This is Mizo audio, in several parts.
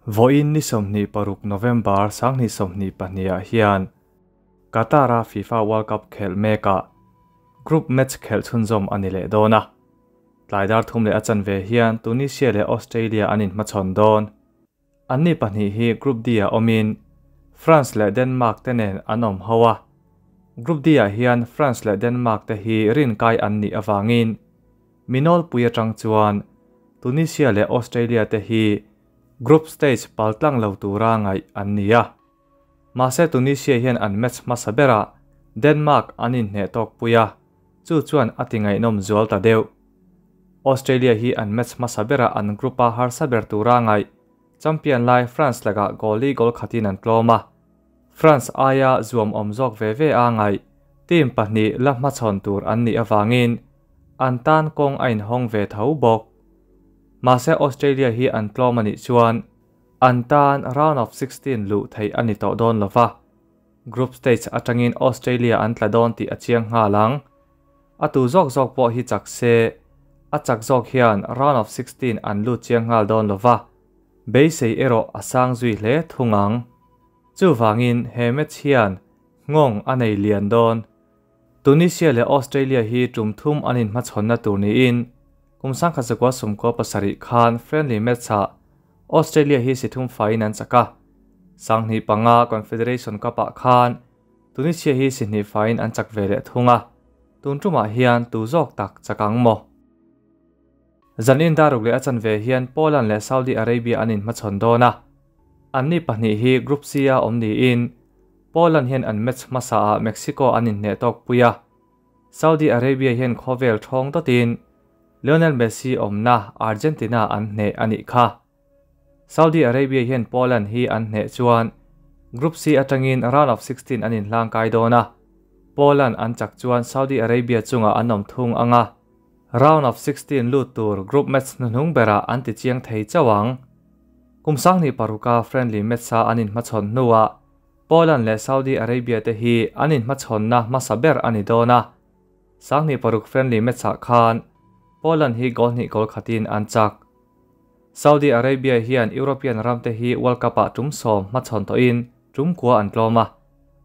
Vawiin ni 26 November 2022 ah hian Qatar-a FIFA World Cup khelh mekah group match khelh chhunzawm a ni leh dawn a. Tlai dar thum leh a chanve hian Tunisia leh Australia an inhmachhawn dawn. Anni pahnih hi Group D-ah awmin France leh Denmark te nen an awm ho a. Group D-ah hian France leh Denmark te hi rinkai an nih avangin mi nawlpui atang chuan Tunisia leh Australia te hi Group stage paltlang lo tura ngaih an ni a. Mahse Tunisia hian an match hmasa berah Denmark an inhneh tawk pui a, chu chuan a ti ngaihnawm zual ta deuh. Australia hi an match hmasa berah an group a harsa ber tura ngaih champion lai France lakah goal li goal khatin an tlawm a. France aia zuam awm zawk ve ve a ngaih team pahnih la hmachhawn tur an nih avangin an tan kawng a inhawng ve tho bawk. Mahse Australia hi an tlawm a nih chuan an tan round of 16 luh theih a ni tawh dawn lova. Group stage atangin Australia an tla dawn tih a chiang nghal ang. A tu zawk zawk pawh hi chak se, a chak zawk hian round of 16 an lut chiang nghal dawn lova. Beisei erawh a sang zui hle thung ang. Chuvangin he match hian nghawng a nei lian dawn. Tunisia leh Australia hi tum thum an inhmachhawnna tur niin kum 1997 khan friendly match-ah Australia hi si thum faiin an chak a. 2005 Confederation Cup-ah khan Tunisia hi si hnih faiin an chak ve leh thung a. Tun tumah hian tu zawk tak chak ang maw? Zanin daruk leh a chanve hian Poland leh Saudi Arabia an inhmachhawn dawn a. Anni pahnih hi Group C-a awm niin Poland hian an match hmasaah Mexico an inhneh tawk pui a. Saudi Arabia hian khawvel thawng dawtin Lionel Messi awmna Argentina an hneh a nih kha. Saudi Arabia hian Poland hi an hneh chuan Group C atangin round of 16 an inhlang kai dawn a. Poland an chak chuan Saudi Arabia chungah an awm thung ang a. Round of 16 lut tur group match hnuhnung berah an ti chiang thei chauh ang. Kum 2006-a friendly match-a an inhmachhawn hnuah Poland leh Saudi Arabia te hi an inhmachhawnna hmasa ber a ni dawn a. 2006 friendly match-ah khan Poland hi goal hnih goal khatin an chak. Saudi Arabia hian European ram te hi World Cup-ah tum 10 hmachhawn tawhin tum kua an tlawm a.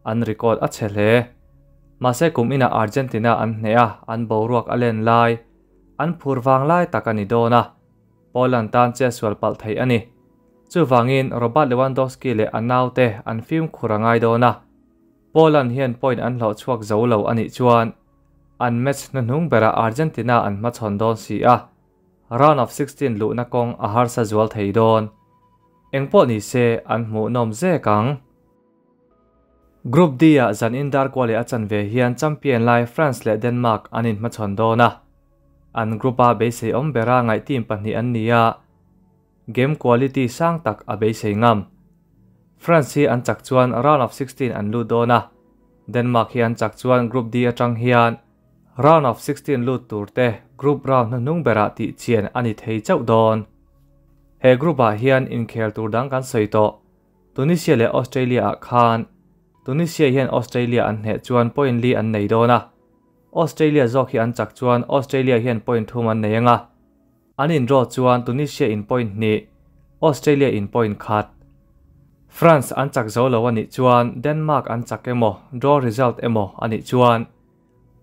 An record a chhe hle. Mahse kum inah Argentina an hneh a, an boruak a len lai, an phur vang lai tak a ni dawn a. Poland tan che sual palh thei a ni. Chuvangin Robert Lewandowski leh a naute an fimkhur a ngai dawn a. Poland hian point an hlawh chhuak zo lo a nih chuan an match hnuhnung berah Argentina an hmachhawn dawn si a. Round of 16 luhna kawng a harsa zual thei dawn. Engpawh ni se an hmuhnawm zek ang. Group D-ah zanin dar kual leh a chanve hian champion lai France leh Denmark an inhmachhawn dawn a. An group-a beisei awm bera ngaih team pahnih an ni a. Game quality sang tak a beisei ngam. France hi an chak chuan round of 16 an lut dawn a. Denmark hi an chak chuan Group D atang hian round of 16 lut tur te group round hnuhnung berah tih chian a ni thei chauh dawn. He group-ah hian inkhel tur dang kan sawi tawh. Tunisia leh Australia ah khan Tunisia hian Australia an hneh chuan point li an nei dawn a. Australia zawk hi an chak chuan Australia hian point thum an nei ang a. An in draw chuan Tunisia in point hnih, Australia in point khat. France an chak zo lo a nih chuan Denmark an chak emaw draw result emaw a nih chuan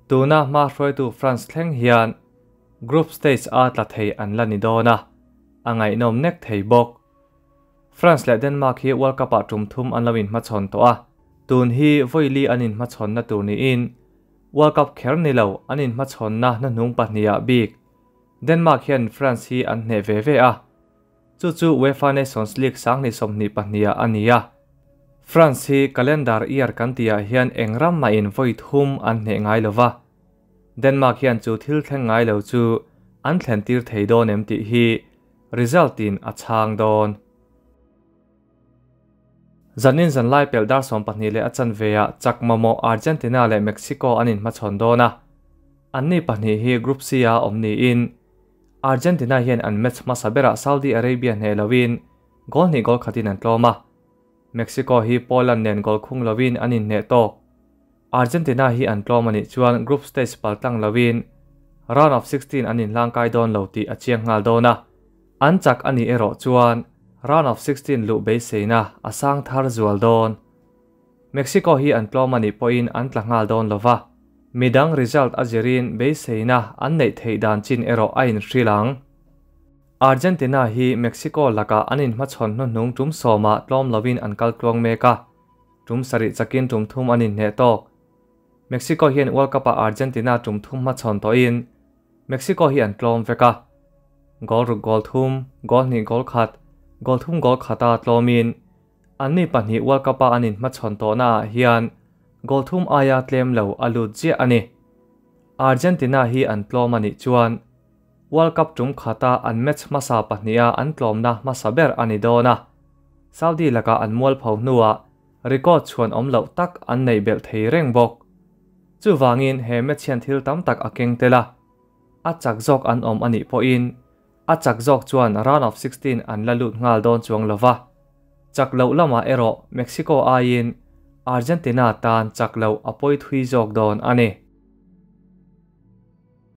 tuna hma hruaitu France thleng hian group stage a tla thei an la ni dawn a. A ngaihnawm nek thei bawk. France leh Denmark hi World Cup-ah tum thum an lo inhmachhawn tawh a. Tun hi vawi li an inhmachhawnna tur niin World Cup kher ni lo an inhmachhawnna hnuhnung pahnihah bik Denmark hian France hi an hneh ve ve a. Chu chu UEFA Nations League 2022-ah a ni a. France hi calendar year kan tihah hian eng ram mahin vawi thum an hneh ngai lova. Denmark hian chu thil thleng ngai lo chu an thlen tir thei dawn em tih hi result in a chhang dawn. Zanin zan lai pel dar 12 leh a chanveah chak mamawh Argentina leh Mexico an inhmachhawn dawn a. Anni pahnih hi Group C-a awm niin Argentina hian an match hmasa berah Saudi Arabia hneh loin goal hnih goal khatin an tlawm a. Mexico hi Poland nen goal khung loin an inhneh tawk. Argentina hi an tlawm a nih chuan group stage paltlang loin round of 16 an inhlang kai dawn lo tih a chiang nghal dawn a. An chak a nih erawh chuan round of 16 luh beiseina a sang thar zual dawn. Mexico hi an tlawm a nih pawhin an tla nghal dawn lova, midang result a zirin beiseina an neih theih dan chin erawh a inhrilh ang. Argentina hi Mexico lakah an inhmachhawn hnuhnung tum sawmah tlawm lovin an kal tluang mek a, tum sarih chakin tum thum an inhneh tawk. Mexico hian World Cup-ah Argentina tum thum hmachhawn tawhin Mexico hi an tlawm vek a, goal ruk goal thum, goal hnih goal khat, goal thum goal khata tlawmin anni pahnih World Cup-a an inhmachhawn tawhnaah hian goal thum aia tlem lo a lut ziah a ni. Argentina hi an tlawm a nih chuan World Cup tum khata an match hmasa pahniha an tlawmna hmasa ber a ni dawn a, Saudi lakah an mualpho hnuah record chhuan awm loh tak an neih belh thei reng bawk. Chuvangin he match hian thil tam tak a keng tel a, a chak zawk an awm a nih pawhin a chak zawk chuan round of 16 an la lut nghal dawn chuang lova, chak loh lamah erawh Mexico aiin Argentina tan chak loh a pawi thui zawk dawn a ni.